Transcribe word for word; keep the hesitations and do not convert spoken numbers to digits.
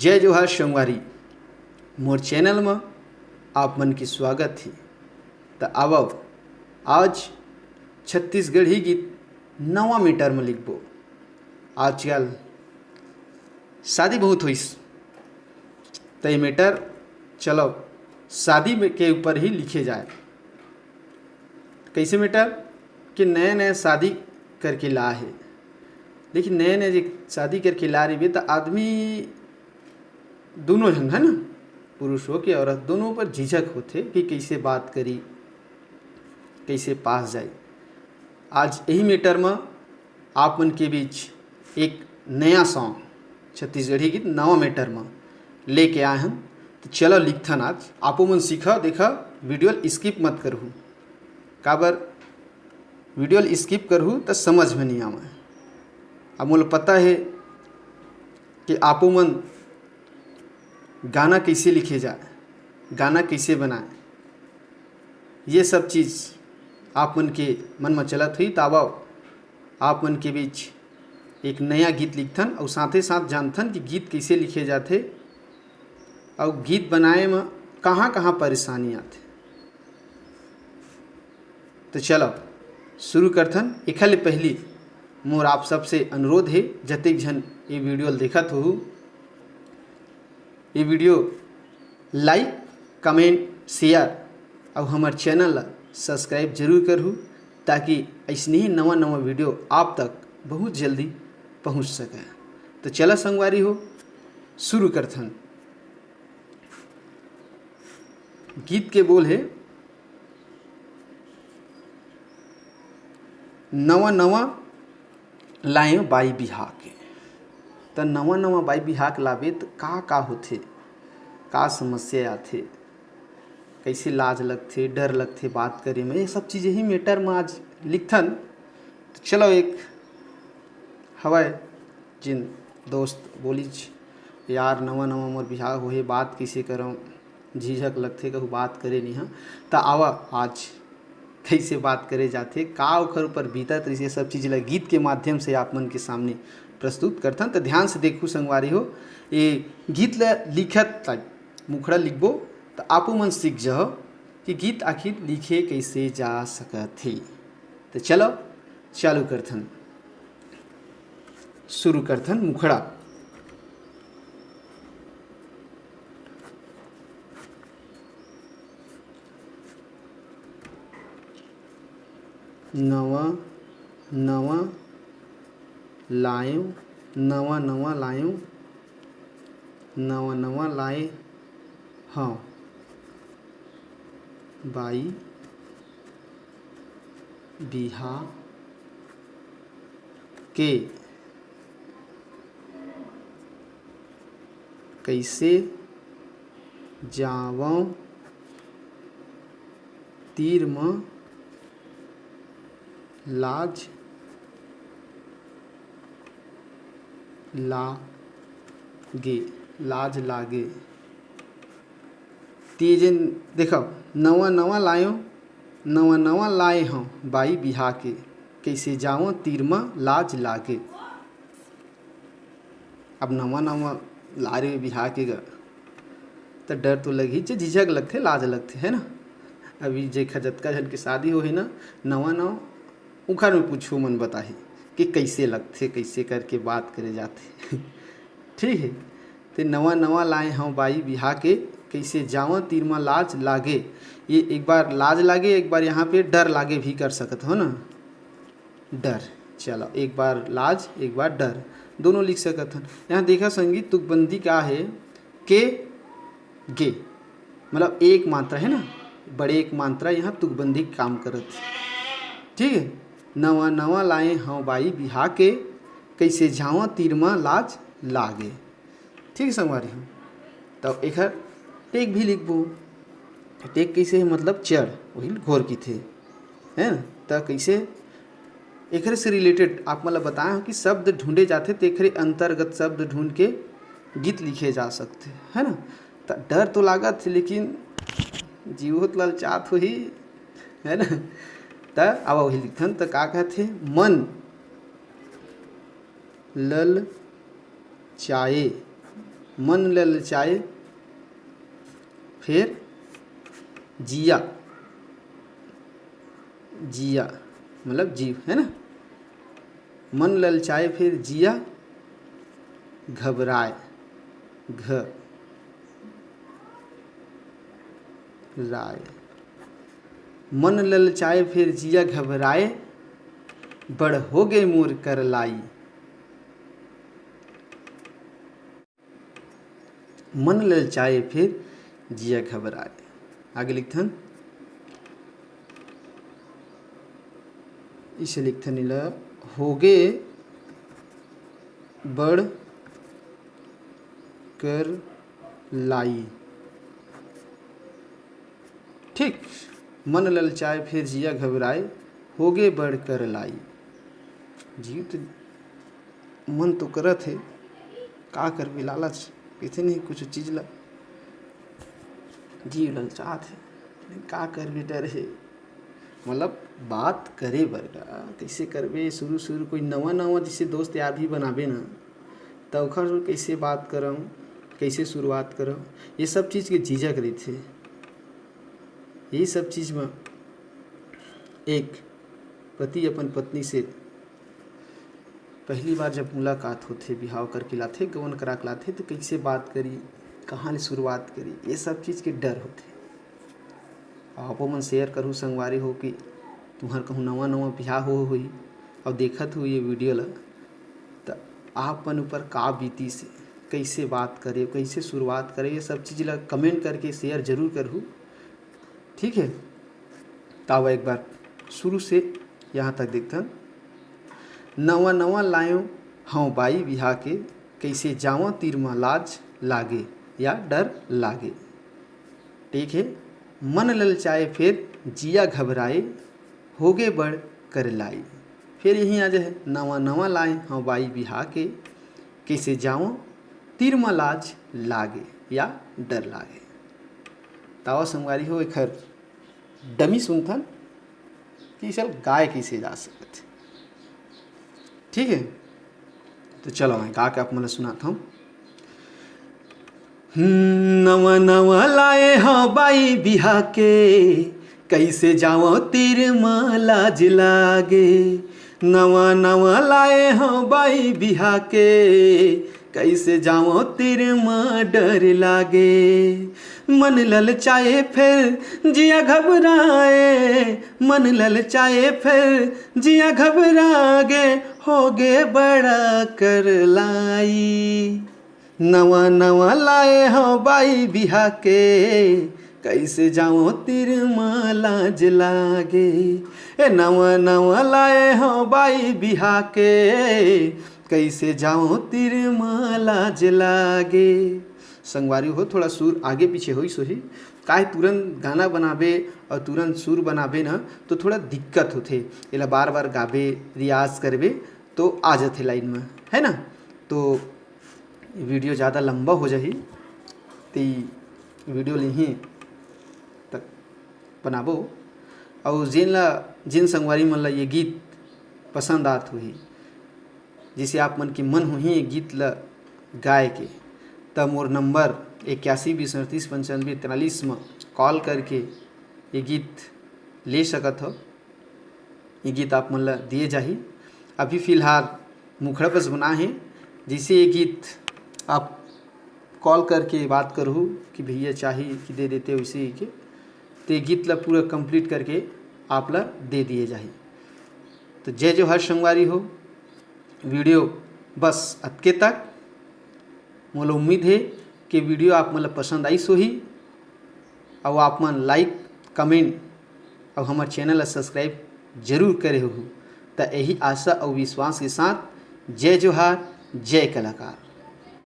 जय जोहार संगवारी, मोर चैनल म आप मन के स्वागत हे। त आवव, आज छत्तीसगढ़ी गीत नवा मीटर म लिखबो। आजकल शादी बहुत होइस, त ये मीटर चलो शादी में के ऊपर ही लिखे जाए। कइसे मीटर? कि नया नया शादी करके ला हे, लेकिन नया नया जे शादी करके ला रहिबे त आदमी दोनों झन, है ना, पुरुष हो के औरत, दोनों पर झिझक होथे कि कइसे बात करी, कइसे पास जाई। आज यही मीटर म आप मन के बीच एक नया सॉन्ग, छत्तीसगढ़ी गीत नवा मीटर म लेके आए हन। त चलो लिखथन आज, आपो मन सीखा, देखा, वीडियो ल स्किप मत करहू। काबर वीडियो ल स्किप करहू त समझ में नहीं आवे। अब मोला पता हे कि आपो मन गाना कइसे लिखे जाए, गाना कइसे बनाए, ये सब चीज़ आप मन के मन म चलत होही, त आवव, आप मन के बीच एक नया गीत लिखथन अउ साथे साथ जानथन कि गीत कइसे लिखे जाथे अउ गीत बनाए म कहाँ-कहाँ परेशानी आथे। त चलो शुरू करथन। एखर ले पहिली मोर आप सबसे अनुरोध हे, जतेक झन ये वीडियो ल देखत होहू, ये वीडियो like, comment, share अउ हमर चैनल ला subscribe जरूर करहू, ताकि अइसने ही नवा नवा वीडियो आप तक बहुत जल्दी पहुँच सके। त चला संगवारी हो, शुरू करथन। गीत के बोल हे, नवा नवा लाएंव बाई बिहा के। त नवा नवा बाई बिहा के लाबे त का का होथे, का समस्या आथे, कइसे लाज लगथे, डर लगथे बात करे में, ये सब चीज़ यही मीटर म आज लिखथन। त चलो, एक हवय जिन दोस्त बोलिच, "यार, नवा नवा मोर बिहा होहे, बात कइसे करंव, झिझक लगथे, कहूँ बात करे नहीं हंव।" त आवा, आज कइसे बात करे जाथे, का ओखर ऊपर बीतत रहिस, ये सब चीज़ ला गीत के माध्यम से आप मन के सामने प्रस्तुत करथन। त ध्यान से देखू संगवारी हो, ये गीत ला लिखत ला मुखड़ा लिखबो, त आपो मन सीख जहो कि गीत आखिर लिखे कइसे जा सकत हे। त चलो, चालू करथन, शुरू करथन मुखड़ा। नवा नवा लाएंव, नवा नवा लाएंव, नवा नवा लाए हंव बाई बिहा के, कइसे जावंव तीर म लाज लागे, लाज लागे। त ये जेन देखव, नवा नवा लाएंव, नवा नवा लाए हंव बाई बिहा के, कइसे जावंव तीर म लाज लागे। अब नवा नवा ला रहे बिहा के गा, त डर तो लगही, जे झिझक लगथे, लाज लगथे, है ना। अभी जेखर जतका झन के शादी होही ना नवा नवा, उखर में पूछू, मन बताही कि कइसे लगथे, कइसे करके बात करे जाथे। ठीक है, ते नवा नवा लाए हंव बाई बिहा के, कइसे जावंव तीर म लाज लागे। ये एक बार लाज लागे, एक बार यहाँ पे डर लागे भी कर सकत हो ना, डर। चलो, एक बार लाज, एक बार डर, दोनों लिख सकत हन। यहाँ देखा संगी, तुकबंदी का है, के, गे, मतलब एक मात्रा है ना, बड़े एक मात्रा यहाँ तुकबंदी के काम करत हे। ठीक है, नवा नवा लाए हंव बाई बिहा के, कइसे जावंव तीर म लाज लागे। ठीक है संगवारी हो, तब एखर टेक भी लिखबो। टेक कइसे है, मतलब चढ़, वही घोर किथे, है ना। त कइसे, एकरे से रिलेटेड आप मन ल बताए हंव कि शब्द ढूंढे जाथे, त एकरे अंतर्गत शब्द ढूंढ के गीत लिखे जा सकथे, है ना। त डर तो लागत हे, लेकिन जीव तो ललचात होही, है ना। त अब वही लिखथन, त का कहथे, मन ललचाए मन ललचाए फेर जिया, जिया मतलब जीव है ना, मन ललचाए फेर जिया घबराए, घ राय। मन ललचाए फेर जिया घबराए, बड़ होगे मोर करलाई। मन ललचाए फेर जिया घबराए। आगे लिखथन, इसे लिखथन इला, होगे बड़ करलाई। ठीक, मन ललचाए फेर जिया घबराए, होगे बड़ करलाई। जीव तो मन तो करत हे, का करबे, लालच कहिथे नहीं कुछ चीज ला, जीव ललचात हे, का करबे, डर हे। मतलब बात करे बर का, कइसे करबे, शुरू शुरू कोई नवा नवा जइसे दोस्त यार भी बनाबे ना, त ओखर कइसे बात करम, कइसे शुरुआत करम, ये सब चीज के झिझक रहिथे। यही सब चीज म एक पति अपन पत्नी से पहली बार जब मुलाकात होथे, बिहाव करके लाथे, गवन करा के लाथे, तो कइसे बात करी, कहाँ ले शुरुआत करी, ये सब चीज के डर होथे। आप मन शेयर करू संगवारी हो कि तुम्हर कहूँ नवा नवा बिहाव हो होही और देखत हो ये वीडियो ला, त आप मन ऊपर का बीतीस, कइसे बात करे, कइसे शुरुआत करे, ये सब चीज ला कमेंट करके शेयर जरूर करहू। ठीक है, त आवा एक बार शुरू से यहाँ तक देखथन। नवा नवा लायो हव बाई बिहा के, कइसे जावं तीर म लाज लागे या डर लागे। ठीक है, मन ललचाए फेर जिया घबराए, होगे बड़ करलाई। फेर यहीं आ जाए, नवा नवा लाए हव बाई बिहा के, कइसे जावं तीर म लाज लागे या डर लागे। त आवा संगवारी हो, एखर डमी सुनथन कि चल गाय कइसे जा सकत हे। ठीक है, तो चलो मैं गा के आप मन ल सुनात हूँ। हम्म, नवा नवा लाए हव बाई बिहा के, कइसे जावं तीर म लाज लागे। नवा नवा लाए हव बाई बिहा के, कइसे जावं तीर म डर लागे। मन ललचाए फेर जिया घबराए, मन ललचाए फेर जिया घबरागे, होगे बड़ा करलाई। नवा नवा लाए हव बाई बिहा के, कइसे जावं तीर म लाज लागे। ए नवा नवा लाए हव बाई बिहा के, कइसे जावं तीर म लाज लागे। संगवारी हो, थोड़ा सुर आगे पीछे होइस होही, काहे तुरंत गाना बनाबे और तुरंत सुर बनाबे ना, तो थोड़ा दिक्कत होथे। एला बार बार गाबे, रियाज करबे, तो आ जाथे लाइन में, है ना। तो वीडियो ज़्यादा लंबा हो जाही, ते वीडियो ल इहीं तक बनाबो। अउ जेन ला, जेन संगवारी मन ला ये गीत पसंद आत होही, जइसे आप मन के मन होही ये गीत ला गाए के, त मोर नंबर इक्यासी बीस अड़तीस पंचानवे तैंतालीस म कॉल करके ये गीत ले सकत हो। ये गीत आप मन ला दिए जाही। अभी फिलहाल मुखड़ा बस बना हे, जइसे ये गीत आप कॉल करके बात करहू कि भैया चाही कि दे देते, वइसे ही के, तो ये गीत ला पूरा कंप्लीट करके आप ला दे दिए जाही। तो जय जोहार संगवारी हो, वीडियो बस अतके तक। मोला उम्मीद हे कि वीडियो आप मन ला पसंद आइस होही, अउ आप मन लाइक, कमेंट अउ हमर चैनल ला सब्सक्राइब जरूर करे होहू। त यही आशा अउ विश्वास के साथ जय जोहार, जय कलाकार।